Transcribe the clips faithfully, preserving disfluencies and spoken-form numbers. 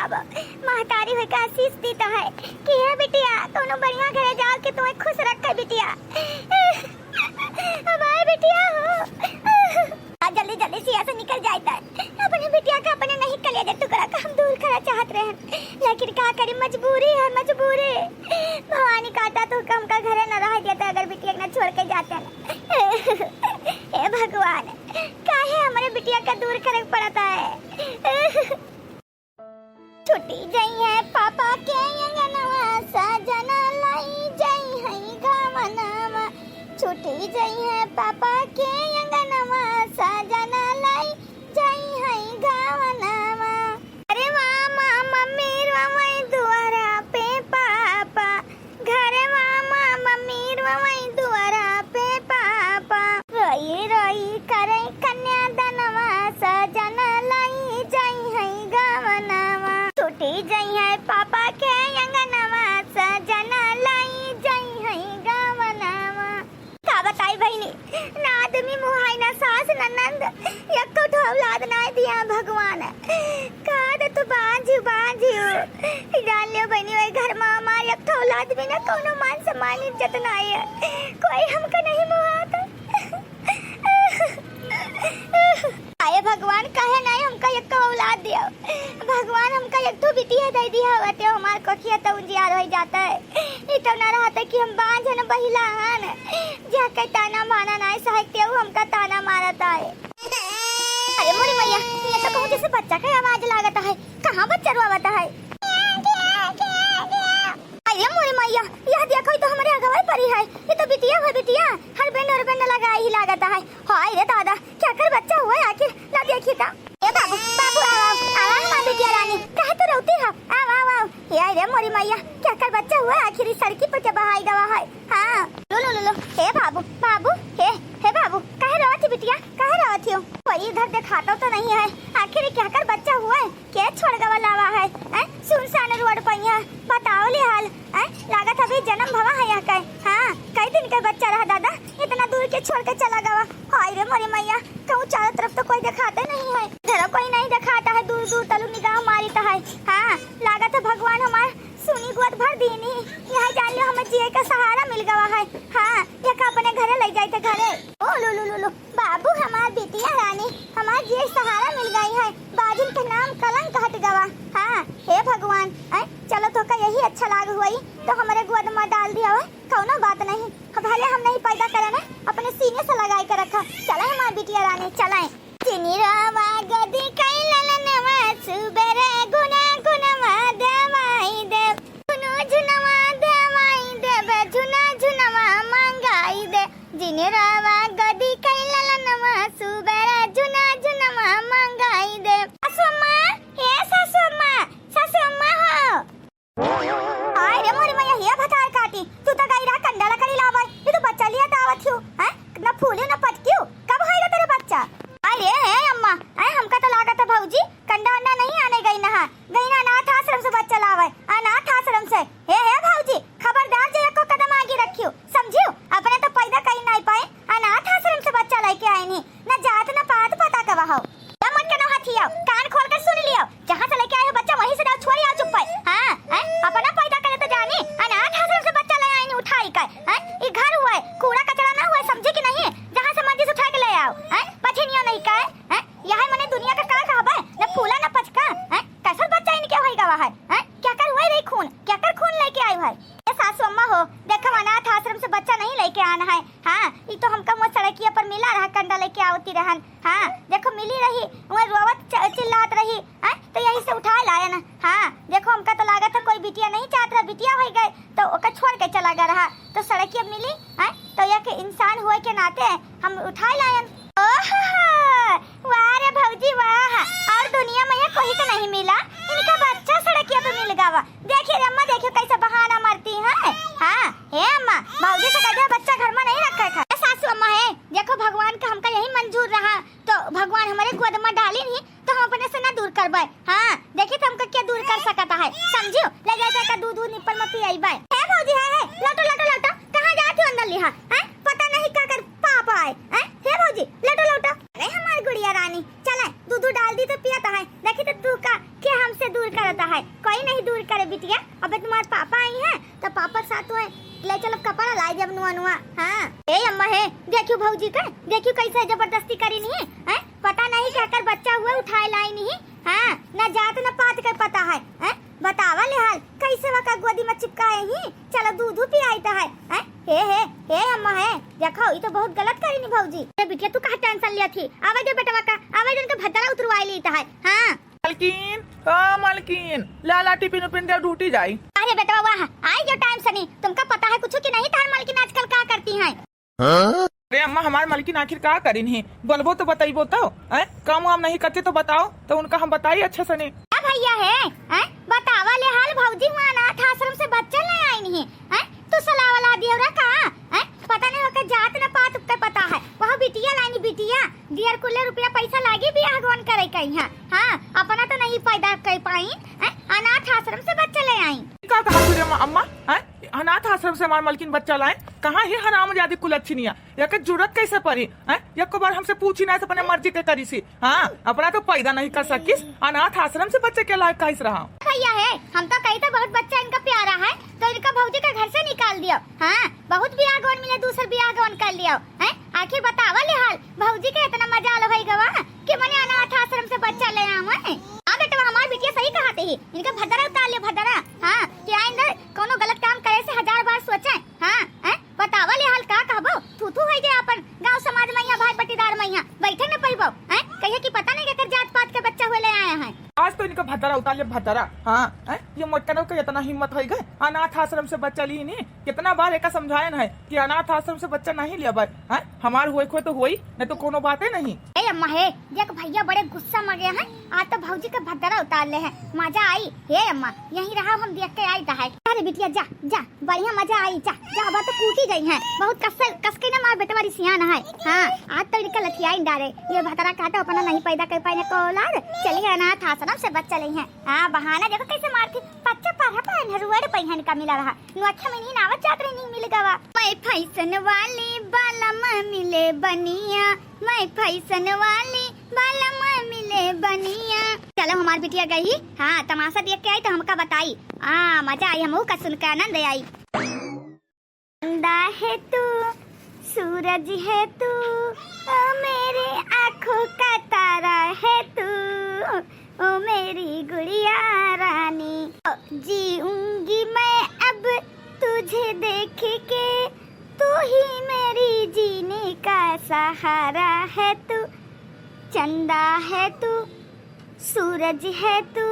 अब महतारी होइके आशीष दीत है कि हे बिटिया, कौनो बढ़िया घरे जाओ कि तुम्हें खुश रखे बिटिया। हमार बिटिया हो। आ जल्दी जल्दी से यहाँ से निकल जाइत है। अपने बिटिया का अपने नहीं कलेजे टुकड़ा का हम दूर करा चाहत रहे, लेकिन का करी, मजबूरी है, मजबूरी। भवानी कहता तो हमका घरे न रह देता अगर बिटिया के न छोड़ के जाते न। हे भगवान, काहे हमारे बिटिया का दूर करे के पड़ता है? छुटी जइहैं पापा के अंगनवा, सजना लाई जइहैं गवनवा। छुटी जइहैं पापा के अंगनवा, सजना लाई जइहैं गवनवा। अरे वाह माँ, मम्मी रोवै दुआरा पे पापा, घरवा मा मम्मी रोवै दुआरा पे पापा। रोई रोई करै कन्यादनवा, सजना लाई जइहैं गवनवा। छुटी जइहैं पापा के अंगनवा, सजना लाई जइहैं गवनवा। का बताई बहिनी, ना आदमी मुहाई, ना सास, ना ननद, एक्को ठो औलाद ना दिया भगवान। का दे तू बाँझिउ, बाँझिउ। जान लियो बहिनी, वही घर मा हमार एक ठो औलाद भी ना, कौनो मान सम्मान इज्जत ना है। कोई हमका नहीं मुहात। आए भगवान, काहे नहीं हमका एक्को औलाद दियो। भगवान हमका एक ठो बिटिया दे दिया होते, हमार कोखिया तो उजियार हो जाता है। ई तो ना रहत कि हम बाँझ हन, बहिला हन, जेहके ताना माना नाय सहकते, ऊ हमका ताना मारत आए। अरे मोरी मैया, ये तो कहूँ जैसे बच्चा के आवाज लागत है। कहाँ बच्चा रोवत है? अरे मोरी मैया, यह देखो, ई तो हमरे अगवा परी है। ई तो बिटिया है, बिटिया। हर बेंड, हर बेंड लगाई ही लागत है। हाय रे दादा, केकर बच्चा हुआ आखिर? ला देखी ता। ए बाबू, बाबू, आवा, आवा, आवा हमार बिटिया रानी, काहे तू रोती है? आवा, आवा, आवा। ए रे मोरी मैया, केकर बच्चा हुआ आखिर ई सड़की पर के बहाई गवा है? हाँ, लो, लो, लो, लो। हे बाबू, बाबू, हे, हे बाबू, काहे रोवत ही बिटिया, काहे रोवत ही हो? कोई इधर देखाता तो नहीं है, आखिर ई केकर बच्चा हुआ है? के छोड़ गवा लावा है, हैं? सुनसान रोड पर यहाँ बताओ ले हाल, हैं? लागत अभी जन्म भवा है यहाँ का। हाँ, कई दिन के बच्चा रहा दादा, इतना दूर के छोड़ के चला गवा। हाय रे मोरी मैया, कहूँ चारों तरफ तो कोई देखाते नहीं है, इधर कोई नहीं देखाता है, दूर दूर तलू निगाह मारित है। हाँ, लागत है भगवान हमार सुनी गोद भर दीनी, यहाँ जान लो हमें जिए का सहारा मिल गवा है। हाँ, एक अपने घरे ले जाए थे घरे। ओ लो लो लो लो, बाबू हमार बिटिया रानी, हमार जिए सहारा मिल गई है, बाजिन के नाम कलंक हट गवा। हाँ, हे भगवान, ऐ, चलो तोका यही अच्छा लाग हुई तो हमरे गोद में डाल दिया हो, कौनो बात नहीं, भले हम नहीं पैदा करे ना, अपने सीने से लगाई के रखा। चले हमार बिटिया रानी, चले। जिनी रावा गदी कई ललनवा, सुबेरे गुना गुनवा देवाई देव, गुनो झुनवा देवाई देव, झुना झुनवा मंगाई दे। जिनरावा गदी कई ललनवा, सुबेरा जुना जुनवा मंगाई दे। सासु अम्मा, हे सासु अम्मा, सासु अम्मा हो। आय रे मोरी मैया, हे भतार काटी, तू तो गई रहा कंडा लकड़ी लावे, ये तो बच्चा लिया तो आवत हियो, हैं? न फूलियो न पटकियो, कब होएगा तेरे बच्चा? अरे हे अम्मा, ऐ हमका तो लागत है भौजी, कंडा वंडा नहीं आने गई नहा, गई ना अनाथ आश्रम से बच्चा लावे, अनाथ आश्रम से। हे, हे भौजी, खबरदार जे एको कदम आगे रखियो, समझियो? अपने तो पैदा कहीं नहीं पाए, अनाथ आश्रम से बच्चा लेके आए नहीं, न जात न पात पता कवा हो। या मत कनो हथियाओ, कान खोल कर सुन लियो, जहाँ से लेके आए हो बच्चा वहीं से जाओ, छोड़ आओ चुप्पे। हाँ, हैं? अपना पैदा करे तो जानी, अनाथ आश्रम से बच्चा ले आए नहीं उठाई कर, हैं? ये घर हुआ है, कूड़ा कचरा ना हुआ है, समझी कि नहीं? जहाँ से मर्जी से उठा के ले आओ, हैं? पछिनियो नहीं का है, हैं? यह मने दुनिया का का कहबे? न फूला न पचका, हैं? कैसन बच्चा इनके होई गवा है, हैं? क्या कर हुआ रे खून? क्या कर खून लेके आई है? ए सासू अम्मा हो, देखो अनाथ आश्रम से बच्चा नहीं लेके आना है। हाँ, ई तो हमका वो सड़किया पर मिला रहा, कंडा लेके आवती रहन। हाँ, देखो मिली रही, वो रोवत च-, चिल्लात रही, हैं? तो यही से उठा लायन। हाँ, देखो हमका तो लागत है कोई बिटिया नहीं चाहत रहा, बिटिया होई गए तो ओकर छोड़ के चला गया रहा। तो सड़किया मिली, हैं? तो एक इंसान हुए के नाते हम उठाए लायन। ओहो, वाह रे भौजी वाह, और दुनिया में ये कोई तो नहीं मिला, इनका बच्चा सड़किया पे मिल गवा। देखिए रे अम्मा, देखियो कैसे बहाना मारती है। हाँ, हे अम्मा, भौजी से कह दे बच्चा घर में नहीं रखे खाए। ए सासू अम्मा है, देखो भगवान का हमका यही मंजूर रहा, तो भगवान हमारे गोद में डाली नहीं, तो हम अपने से ना दूर करबे। हाँ, देखी तो हमका क्या दूर कर सकता है, समझियो? ले जाए तो दूध दूध निप्पल में पियाइबे। हे भौजी, है, है, लौटो, लौटो, लौटो, कहाँ जाती हो अंदर लिहा? हैं? पता नहीं का कर पाप आए, हैं? हे भौजी, लौटो, लौटो। अरे हमार गुड़िया रानी, चले, दूध दूध डाल दी तो पियत है, देखी तो तू का, क्या हमसे दूर करता है? बिटिया, अबे तुम्हार पापा आई हैं, तो पापा के साथ तुहे ले चलब, कपड़ा लाई देब नुआ नुआ। हाँ। ए अम्मा हे, देखियो भौजी के, देखियो कैसे जबरदस्ती करिन ही, हैं? पता नहीं केकर बच्चा हुए उठाए लाइन ही, हाँ? ना जात ना पात के पता है, हैं? बतावा ले हाल, कैसे वका गोदी में चिपकाए ही, चलो दूध पियाइत है, हैं? हे, हे, हे अम्मा हे, देखो, ई तो बहुत गलत करिन भौजी। ए बिटिया, तू काहे tension लियत ही? आवे दे बेटवा का, आवे दे, उनके भद्दरा उतरवाए लीत है, हाँ। मलकिन, ओ मलकिन, ला ला टिफिन उफिन दे, ड्यूटी जाई। अरे बेटवा वाह, आई गयो टाइम सनी। तुमका पता है कुछ कि नहीं, तार मलकिन आजकल का करती हैं? अरे अम्मा, हमार मलकिन आखिर का करिन ही? बोलबो तो बतइबो तो, हैं? काम वाम नहीं करती तो बताओ, तो उनका हम बताई अच्छे सनी। का भैया है, हैं? बतावा ले हाल, भौजी हुआ अनाथ आश्रम से बच्चा ले आइन ही, हैं? तू सलाह वाला दियो रे का, हैं? पता नहीं ओकर जात न पात के पता है। वह बिटिया लाइन बिटिया, दियर कुल्ले रुपया पैसा लागी बियाह गवन करे कहीं है। हाँ, अपना तो नहीं पैदा कर पाइन, हैं? अनाथ आश्रम से बच्चा ले आई। का कहा तू रे अम्मा, अम्मा, हैं? अनाथ आश्रम से हमार मलकिन बच्चा लाए? कहाँ ही हरामजादी कुलच्छिनिया? एकर जरूरत कैसे पड़ी, हैं? एको बार हमसे पूछी ना, से अपने मर्जी के करी सी। हाँ, अपना तो पैदा नहीं कर सकिस, अनाथ आश्रम से बच्चे के लायक कहिस रहा। भैया है, हम तो कही तो बहुत बच्चा इनका प्यारा है, तो इनका भौजी के घर से निकाल दियो। हाँ, बहुत बियाह गवन मिले, दूसर बियाह गवन कर लियो। हैं? आखिर बतावा ले हाल, भौजी के इतना मजाल होई गवा कि मने अनाथ आश्रम से बच्चा ले आवे। हाँ बेटवा, हमार बिटिया सही कहत ही, इनका भद्दरा उतार ले, भद्दरा। हाँ, कि आइंदा कोनो गलत काम करे से हजार बार सोचे। हाँ, हैं? बतावा ले हाल का कहबो, थू थू होई जाए अपन गाँव समाज में, यहाँ भाई पट्टीदार में, यहाँ बैठे न पइबो, हैं? कहिए कि पता नहीं केकर जात पात के बच्चा हुए ले आए हैं। आज तो इनका भद्दरा उतार ले, भद्दरा। हाँ, हैं? ये मोटकनों के इतना हिम्मत होई गए, अनाथ आश्रम से बच्चा ली नहीं। कितना बार एका समझायन है कि अनाथ आश्रम से बच्चा नहीं लेबै, हैं? हमार होए खोए तो होई, नहीं तो कोनो बाते नहीं। ए अम्मा हे, देख भैया बड़े गुस्सा में गए हैं, आज तो भौजी के भद्दरा उतार ले हैं, मजा आई। हे अम्मा, यहीं रहा, हम देख के आई दहाई। अरे बिटिया जा, जा, बढ़िया मजा आई, जा, जा, अब तो कूटी गई हैं, बहुत कस, कस के ना मार बेटवा रिसियान है। हाँ, आज तो इनका लठियाइन डारे, ये भद्दरा काटो अपना नहीं पैदा कर पाए को औलाद, चलिए अनाथ आश्रम से बच्चा ले हैं। हाँ, बहाना देखो कैसे मारती, बच्चा पढ़ा पाए न, रोड पे इनका मिला रहा। नोखे में नहीं नावत जात रही, नहीं मिल गवा। मैं फैशन वाली बालम मिले बनिया, मैं फैशन वाली बालम मिले बनिया। चलो हमार बिटिया गई, हाँ, तमाशा देख के आई तो हमका बताई। हाँ, मजा आई, हमहू का सुन के आनंद आई। चंदा है तू, सूरज है तू, ओ मेरे आँखों का तारा है तू, ओ मेरी गुड़िया रानी। जीऊंगी मैं अब तुझे देख के, तू ही मेरी जीने का सहारा है तू। चंदा है तू, सूरज है तू,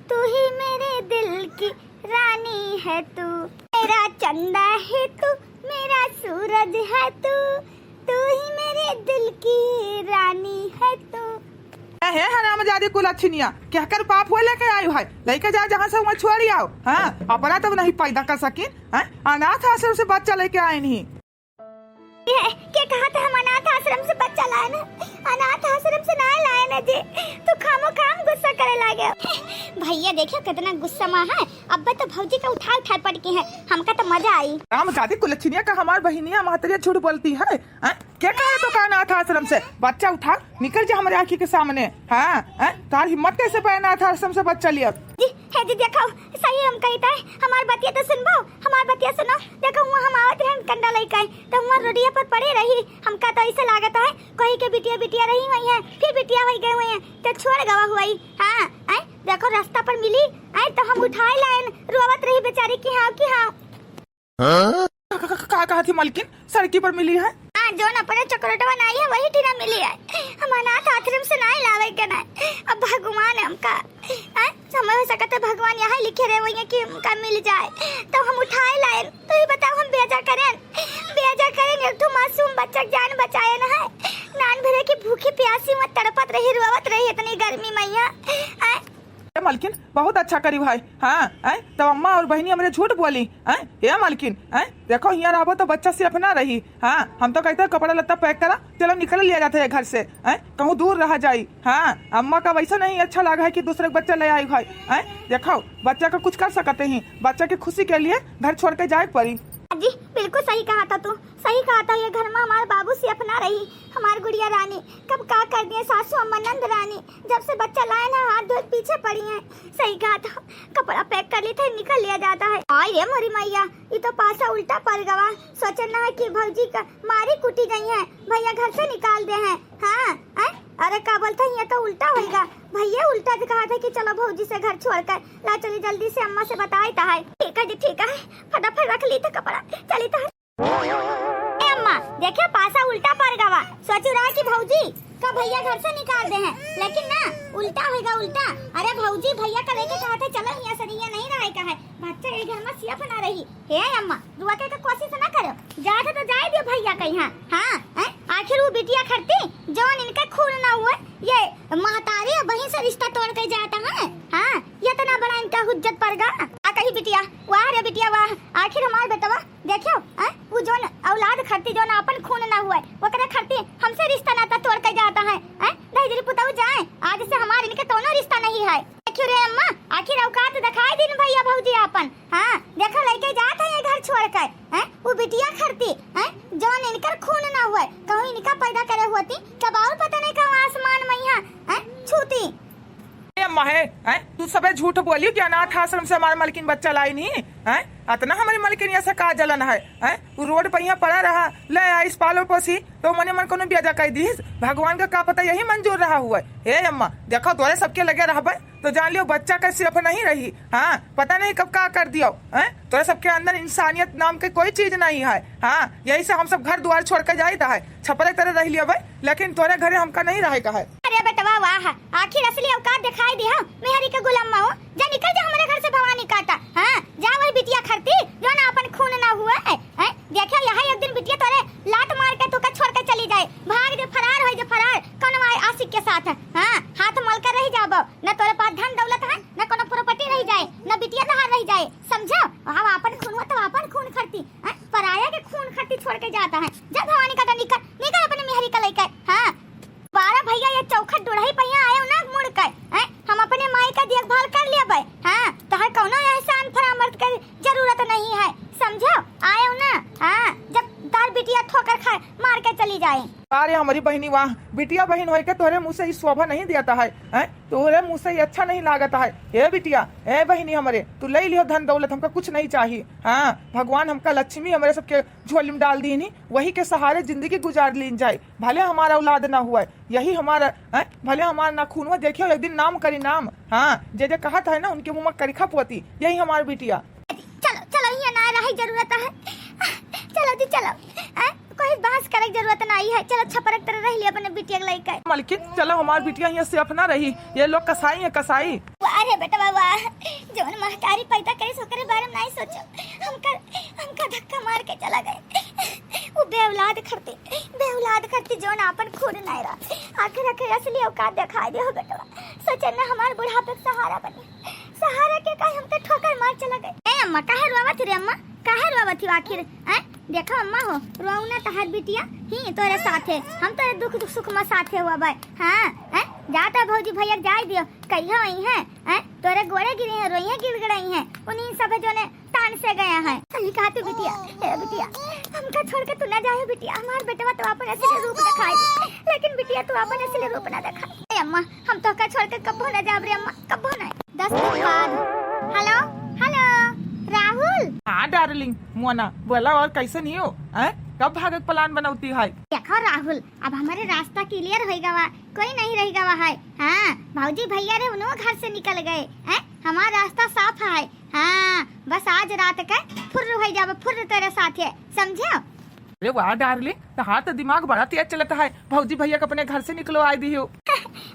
तू ही मेरे दिल की रानी है तू। मेरा चंदा है तू, मेरा सूरज है तू, तू ही मेरे दिल की रानी है तू। ए, हे हरामजादी कुलच्छिनिया, केहकर बाप हुआ लेके आयु है? लेके जा जहाँ से हुआ छोड़ी आओ। हाँ, अपना तो नहीं पैदा कर सकिन, हैं? अनाथ आश्रम से बच्चा लेके आए नहीं। ये के कहा था हम अनाथ आश्रम से बच्चा लाए ना? अनाथ आश्रम से ना लाए ना जी, तू खामो खाम गुस्सा करे लागे। भैया देखियो कितना गुस्सा में है, अब तो भौजी का उठा उठा पटकी है, हमका तो मजा आई। हरामजादी कुलच्छिनिया का हमार बहिनिया महतरिया झूठ बोलती है, हैं? के कहा तो का अनाथ आश्रम से बच्चा उठा निकल जा हमारे आँखी के सामने। हाँ, हैं? तार हिम्मत कैसे पे अनाथ आश्रम से बच्चा लिया? जी, हे जी देखो, सही हम कही थे, हमार बतिया तो सुनबो, हमार बतिया सुनो। देखो हुआ हम आवत रहन कंडा लइके, तो हुआ रोडिया पर पड़े रही, हमका तो ऐसे लागत है कोई के बिटिया बिटिया रही हुई है, फिर बिटिया होई गए हुए हैं, तो छोड़ गवा हुई। हाँ, हैं? देखो रास्ता पर मिली, हैं? तो हम उठाए लायन, रोवत रही बेचारी कि हाँ, कि हाँ। हाँ? का, का, का, का कहा थी मलकिन, सड़की पर मिली है? हाँ, जोन अपने चकरोटवा नाई है, वही ठिना मिली है। हम अनाथ आश्रम से नाई लावे के ना। अब भगवान हमका, हाँ, समय हो सकत है भगवान यहाँ लिखे रहे वही कि हमका मिल जाए, तो हम उठाए लाए। तो ही बताओ हम बेजा करें, बेजा करें, एक ठो मासूम बच्चा के जान बचाए ना है। नान भरे की भूखी प्यासी में तड़पत रही, रोवत रही इतनी गर्मी में यहाँ, हाँ? ए मलकिन, बहुत अच्छा करी भाई। हाँ, हैं? तब अम्मा और बहिनी हमरे झूठ बोली, हैं? ए मलकिन, हैं? देखो हियाँ रहबो तो बच्चा सेफ ना रही। हाँ, हम तो कहते हैं कपड़ा लत्ता पैक करा, चलो निकल लिया जाता है घर से, हैं? कहूँ दूर रहा जाई। हाँ, अम्मा का वैसा नहीं अच्छा लगा है कि दूसरे के बच्चा ले आई भाई, हैं? देखो बच्चा का कुछ कर सकते हैं, बच्चा की खुशी के लिए घर छोड़ के जाए के पड़ी। जी, बिल्कुल सही कहा था तू, सही कहा था। ये घर मा हमार बाबू से अपना रही, हमार गुड़िया रानी। कब का कर दिए सासू अम्मा नंद रानी, जब से बच्चा लाए ना हाथ धोए पीछे पड़ी हैं। सही कहा था, कपड़ा पैक कर ली थे, निकल लिया जाता है। आय रे मोरी मैया, ये तो पासा उल्टा पड़ गवा। सोचे ना है कि भौजी का मारी कुटी गई है, भैया घर से निकाल दे हैं। हाँ, हैं? अरे का बोलता है, ये तो उल्टा होइगा। भैया उल्टा दिखा थे कि चलो भौजी से घर छोड़ कर ला चली, जल्दी से अम्मा से बताए ता है। ठीक है जी, ठीक है, फटाफट रख ली थे कपड़ा, चली ता है। ए अम्मा, देखियो पासा उल्टा पड़ गवा। सोची रहा कि भौजी का भैया घर से निकाल दे हैं, लेकिन ना, उल्टा होइगा उल्टा। अरे भौजी भैया का लेके कहा थे चलो हियाँ से, हियाँ नहीं रहे का है, बच्चा ये घर मा सियफ ना रही। हे अम्मा, रुआ के, के कोशिश ना करो, जाए थे तो जाए दियो भैया कहीं। हाँ, हाँ, हैं? आखिर वो बिटिया खरती जौन इनके खून ना हुए, ये महतारी और बहिन से रिश्ता तोड़ के जाता है। हाँ, ये इतना बड़ा इनका हुज्जत पड़ गा। आ कही बिटिया, वाह रे बिटिया वाह, आखिर हमार बेटवा देखियो, हैं? वो जौन औलाद खरती जौन आपन खून ना हुए, ओकरे खरती हमसे रिश्ता नाता तोड़ के जाता है, हैं? दहिजरी पुतऊ जाए, आज से हमार इनके कौनो रिश्ता नहीं है। देखियो रे अम्मा, आखिर औकात दिखाई दिन भैया भौजी आपन। हाँ, देखो लइके जात है ये घर छोड़ कर, हैं? वो बिटिया खरती, हैं? जौन इनकर खून ना हुए, कहूँ इनका पैदा करे होती, तब और पता नहीं कहूँ आसमान में यहाँ, हैं? छूती। ए अम्मा है, हैं? तू सबे झूठ बोली कि अनाथ आश्रम से हमारे मलकिन बच्चा लाई नहीं, हैं? अतना हमारी मलकिन ऐसा का जलन है, हैं? वो रोड पर यहाँ पड़ा रहा, ले आइस पालो पोसी, तो मने मन कोनो ब्याजा कह दीस। भगवान का का पता यही मंजूर रहा हुआ है। ए अम्मा, देखो तोरे सबके लगे रहबे, तो जान लियो बच्चा का सिर्फ नहीं रही। हाँ, पता नहीं कब का कर दियो, हैं? तोरे सबके अंदर इंसानियत नाम के कोई चीज नहीं है। हाँ, यही से हम सब घर द्वार छोड़ के जाइत है, छपरे तरह रह लियो भाई, लेकिन तोरे घरे हमका नहीं रहे का है। अरे बेटवा वाह, आखिर असली औकात दिखाई दी हो, मेहरी के गुलाम हो। जा निकल जा हमारे घर से भवानी काटा। हाँ, जा वही बिटिया खरती, जौन आपन खून ना हुए, हैं? देखियो, यहाँ एक दिन बिटिया तोरे लात मार के तोका छोड़ के चली जाए, भाग जे, फरार हो जे, फरार, कौन आए आशिक के साथ, हाँ, हाथ मल कर रह जाबो, न तोरे पास धन दौलत है, न कोनो प्रॉपर्टी रह जाए, न बिटिया तोहार रह जाए, समझो? हम आपन खून हुआ तो आपन खून खरती, हैं? पराया के खून खरती छोड़ के जाता है। जा भवानी काटा निकल, निकल अपने मेहरी का लेकर, हाँ। बारह भैया ये चौखट डुढ़ई पहिया आयो ना मुड़ के, हैं? हम अपने माई का देखभाल कर लेबे, हाँ? तोहर कौनो एहसान फरामद के जरूरत नहीं है, समझो? आयो ना, हाँ? जब तार बिटिया ठोकर खाए, मार के चली जाए। अरे हमारी बहिनी वाह, बिटिया बहिन होए के तोहरे मुँह से ई शोभा नहीं देता है, हैं? तोहरे मुँह से ई अच्छा नहीं लागता है। ए बिटिया, ए बहिनी हमरे, तू ले लियो धन दौलत, हमका कुछ नहीं चाहिए। हाँ, भगवान हमका लक्ष्मी हमरे सबके झोली में डाल दीनी, वही के सहारे जिंदगी गुजार लीन जाए। भले हमारा औलाद ना हुआ, यही हमारा, हैं? भले हमारा ना खून हुआ, देखियो एक दिन नाम करी नाम। हाँ, जे जे कहत है ना उनके मुँह में करिखा पोती, यही हमार बिटिया। चलो, चलो, यहाँ ना रही जरूरत है। चलो जी, चलो। हैं? कोई बहस करे के जरूरत नहीं है। चलो, छपरक तरह रह लिया अपने बिटिया के लइके। मलकिन, चलो हमार बिटिया यहाँ से अपना रही। ये लोग कसाई है, कसाई। अरे बेटवा वाह, जौन महतारी पैदा करे ओकरे बारे में नहीं सोचो। हमका, हमका धक्का मार के चला गए। वो बेऔलाद खरती, बेऔलाद खरती जौन आपन खून नहीं रहा। आखिर, आखिर असली औकात दिखाई दे हो बेटवा। सोचे ना हमार बुढ़ापे के सहारा बने। सहारा के काहे हमके ठोकर मार चला गए। ए अम्मा, काहे रोवत रे अम्मा? काहे रोवत हो आखिर? हैं? देखो अम्मा हो, रोऊ ना, तहार बिटिया ही तोरे साथे, हम तोरे दुख, दुख सुख में साथे हुआ भाई। हाँ, हैं? जाता भौजी भैया के जाए दियो, कहियो आई है, हैं? तोरे गोड़े गिरी है, रोइए गिड़गिड़ाई है, उन्हीं सब जोने तान से गया है। सही कहा तू बिटिया, ए बिटिया, हमका छोड़ के तू ना जाए बिटिया, हमार बेटवा तो अपन असली रूप दिखाई, लेकिन बिटिया तू अपन असली रूप ना दिखा। ए अम्मा, हम तोहका छोड़ के कब्बो ना जाब रे अम्मा, कब्बो ना। दस दिन बाद। Hello, hello, Rahul. हाँ डार्लिंग, मोना, बोला और कैसन ही हो? हैं? कब भागे के प्लान बनौती है? देखो राहुल, अब हमारे रास्ता क्लियर हो गवा, कोई नहीं रह गवा है। हाँ, भौजी भैया रे उन्हों घर से निकल गए, हैं? हमारा रास्ता साफ है। हाँ, बस आज रात के फुर्र हो जाबे, फुर्र तेरे साथ है, समझो? अरे वाह डार्लिंग, तहार तो दिमाग बड़ा तेज चलता है, भौजी भैया के अपने घर से निकलवाई दियो।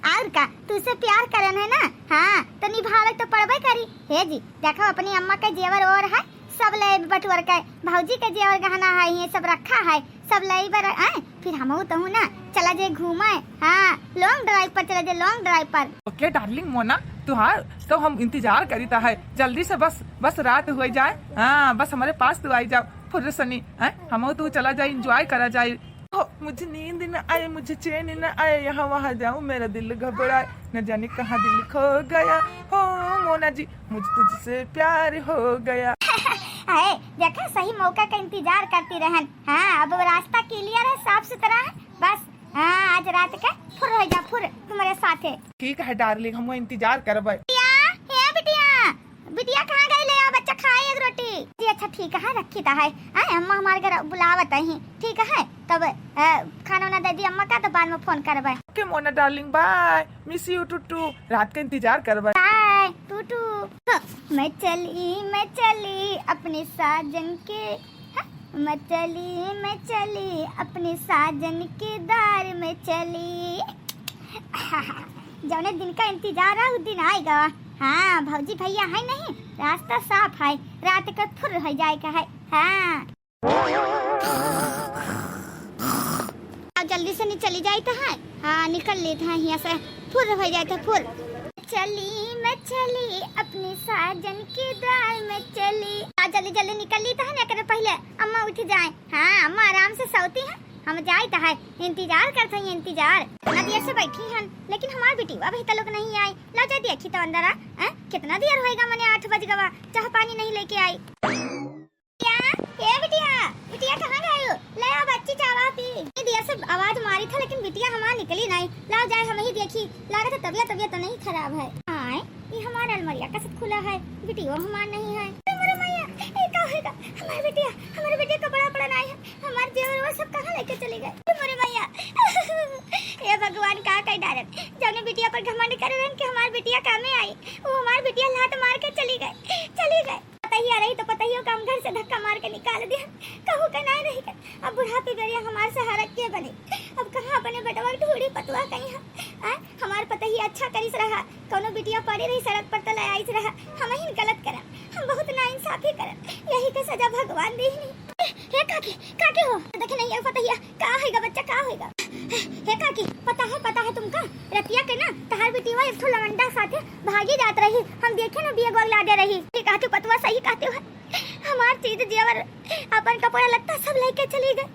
और का, तुझसे प्यार करन है ना, हाँ, तो निभावे तो पड़बे करी। हे जी, देखो अपनी अम्मा के जेवर और है, सब ले बटुअर के, भौजी के जेवर गहना है, ये सब रखा है, सब ले बर, आए, फिर हमहू तहू ना चला जाए घूमे, हाँ, लॉन्ग ड्राइव पर चला जाए, लॉन्ग ड्राइव पर। ओके डार्लिंग मोना, तुहार तो हम इंतजार करीता है, जल्दी से बस, बस रात हो जाए, हाँ, बस हमारे पास तू आई जाओ, फुर्र सनी, हैं? हमहू तू चला जाए, एंजॉय करा जाए। हो, मुझे नींद न आए, मुझे चैन न आए, यहाँ वहाँ जाऊँ, मेरा दिल घबराए, न जाने कहाँ दिल खो गया। हो मोना जी, मुझे तुझसे प्यार हो गया। अरे, देखा, सही मौका का इंतजार करती रहन। हाँ, अब वो रास्ता क्लियर है, साफ सुथरा है। बस, हाँ, आज रात के फुर हो जा, फुर तुम्हारे साथे। ठीक है डार्लिंग, हम इंतजार करबे। बिटिया, हे बिटिया, बिटिया कहाँ गई? ले आ बच्चा, खाए एक रोटी। जी अच्छा ठीक है, रखी ता है। हाँ, अम्मा हमारे घर बुलावत है, ठीक है, तब अ, खाना वाना दे दी अम्मा का, तो बाद में फोन करबे। Okay Mona darling, bye, miss you Tutu, रात का इंतजार करबे। बाय टूटू। मैं चली, मैं चली अपने साजन के, हाँ, मैं चली, मैं चली अपने साजन के द्वार में चली। जौने दिन का इंतजार है, उ दिन आएगा। हाँ, भौजी भैया है नहीं, रास्ता साफ है, रात के फुर हो जाएगा है। हाँ। अब जल्दी से नहीं चली जाइत है। हाँ, निकल लेत है यहाँ से, फुर हो जाइत है, फुर। चली, मैं चली, अपने साजन के द्वार में चली। आ, जल्दी जल्दी निकल ली तो है ना, करे पहले अम्मा उठ जाए। हाँ, अम्मा आराम से सोती है, हम जाइत है, इंतजार करत है, इंतजार। इतना देर से बैठी हन, लेकिन हमार बिटिया अभी तलक नहीं आई। ला जा देखी तो अंदर आ, हैं? कितना देर होएगा, मने आठ बज गवा, चाह पानी नहीं लेके आई। बिटिया, ए बिटिया, बिटिया कहाँ गयो? ले आ बच्ची चावा पी। इतनी देर से आवाज मारी था, लेकिन बिटिया हमार निकली नहीं। ला जाए हम ही देखी, लागत है तबियत, तबियत तो नहीं खराब है। आए, ये हमार अलमारिया का सब खुला है, बिटिया हमार नहीं है। अरे मोरे मैया, ये का होएगा? हमार बिटिया, हमार बिटिया कपड़ा उपड़ा नहीं है, हमार जेवर वेवर सब कहाँ लेके चली गई? अरे मोरे मैया, हे भगवान का कही डारन, जौने बिटिया पर घमंड करे रहन कि हमार बिटिया कामे आई, वो हमार बिटिया लात मार के चली गई, चली गई। पतहिया रही तो पतहियो का हम घर से धक्का मार के निकाल दिया, कहू के नाय रही गए। अब बुढ़ापे बेरिया हमार सहारा के बने? अब कहाँ अपने बेटवा के ढूंढी पतवा कहीं है? आ, हमार पतहिया अच्छा करिस रहा, कौनो बिटिया पड़ी रही सड़क पर तो ले आइस रहा, हम ही गलत करा, हम बहुत नाइंसाफी करा, यही के सजा भगवान दी नहीं। हे काकी, काकी हो, देखे नहीं ये पतहिया, का होइगा बच्चा, का होइगा? हे काकी, पता है, पता है तुमका, रतिया के ना तहार बिटिया एक ठो लवंडा साथे भागी जात रही, हम देखे ना बिया गोल लादे रही। ये कहते पतवा सही कहते हो, हमार चीज जेवर, अपन कपड़ा लत्ता सब लेके चली गई।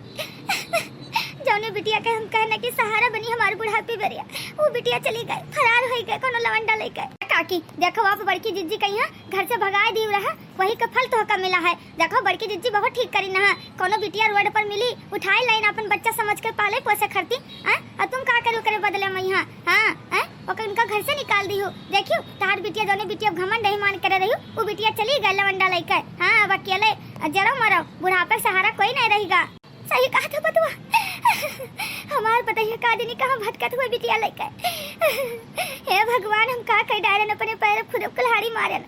जौने बिटिया के हम कहना कि सहारा बनी हमार बुढ़ापे बेरिया, वो बिटिया चली गई, फरार हो गई, कोनो लवंडा लेके। काकी, देखो आप बड़की जिज्जी कहीं घर से भगाए दी रहा, वही का फल तोहका मिला है। देखो, बड़की जिज्जी बहुत ठीक करी ना, कोनो बिटिया रोड पर मिली, उठाए लाइन, अपन बच्चा समझ के पाले पोसे खरती, हैं? और तुम का करो करे बदले में यहाँ, हाँ, हैं? ओकर उनका घर से निकाल दी हो। देखियो, तहार बिटिया, जौने बिटिया घमंड अभिमान करे रही, वो बिटिया चली गई लवंडा लेकर। हाँ, अब अकेले जरो मरो, बुढ़ापे के सहारा कोई नहीं रहेगा। सही कहा था पतवा, हमार पतहिया का दिन कहाँ भटकत हुए बिटिया लेकर। हे भगवान, हम का कर डारेन, अपने पैर खुद कुल्हाड़ी मारेन।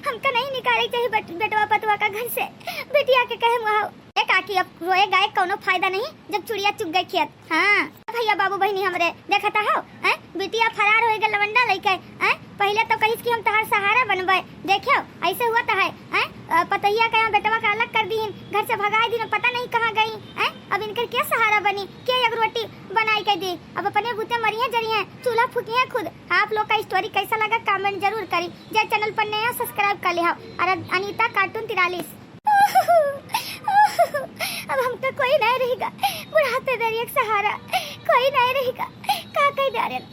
हमका नहीं निकाले के चाहिए बट-, बेटवा पतवा का घर से। बिटिया के कहे मुहाव। ए काकी, अब रोए गाए कौनो फायदा नहीं, जब चुड़िया चुग गई खेत। हाँ भैया, बाबू, बहिनी हमरे, देखता हो, हैं? बिटिया फरार हो गए लवंडा लेके, हैं? पहले तो कहिस कि हम तहार सहारा बनबे, देखियो, ऐसे हुआ तो है, हैं? अ, पतोहिया के यहाँ बेटवा का अलग कर दीन, घर से भगाए दीन, पता नहीं कहाँ गई, हैं? अब इनकर क्या सहारा बनी, क्या एक रोटी बनाई के दी? अब अपने बूते मरिए जरिए, चूल्हा फूकिए खुद। आप लोग का स्टोरी कैसा लगा, कमेंट जरूर करी। जे चैनल पर नया, सब्सक्राइब कर ले हो। और अनिता कार्टून तिरालीस। अब हमका कोई नहीं रहेगा, बुढ़ापे बेरिया के सहारा कोई नहीं रहेगा। का कही डारेन,